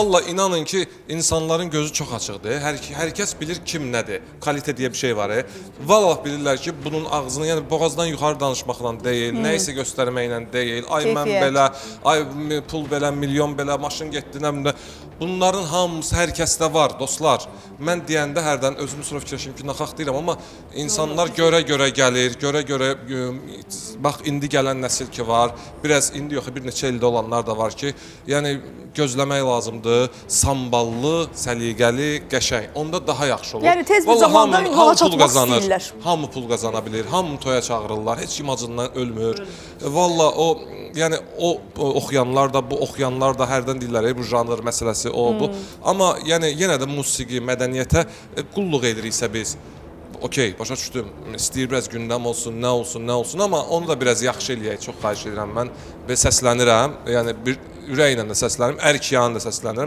Valla inanın ki, insanların gözü çox açıqdır. Hər kəs bilir kim nədir. Kalitə deyə bir şey var. Vallah bilirlər ki, bunun ağzını, yəni boğazdan yuxarı danışmaqla deyil, nə isə göstərməklə deyil. Ay mən Keyfiyyət. belə, ay pul belə, milyon belə, maşın getdi, nə bilim. Bunların hamısı hər kəsdə var, dostlar. Mən deyəndə hərdən özümü sonra fikirləşirəm ki, naxaq deyirəm, amma insanlar görə-görə gəlir, görə-görə bax indi gələn nəsil ki var, biraz indi yox, bir neçə ildə olanlar da var ki, yəni gözləmək lazımdır. Samballı, səliqəli, qəşəng. Onda daha yaxşı olur. Yəni tez bir Vallahi zamanda hamı ünvana pul çatmaq qazanır. istəyirlər. Hamı pul qazana bilir, hamı toya çağırırlar, heç kim acından ölmür. Valla o, yəni o oxuyanlar da, bu oxuyanlar da hərdən deyirlər, "Ey, bu janr məsələsi, o bu." Amma yəni yenə də musiqi, mədəniyyətə qulluq ediriksə biz, okey, başa düşdüm. İstəyir biraz gündəm olsun, nə olsun, nə olsun, amma onu da biraz yaxşı eləyək, çox xahiş edirəm mən və səslənirəm. Yəni bir ürəklə də səslənirəm, ərkiyanı da səslənirəm.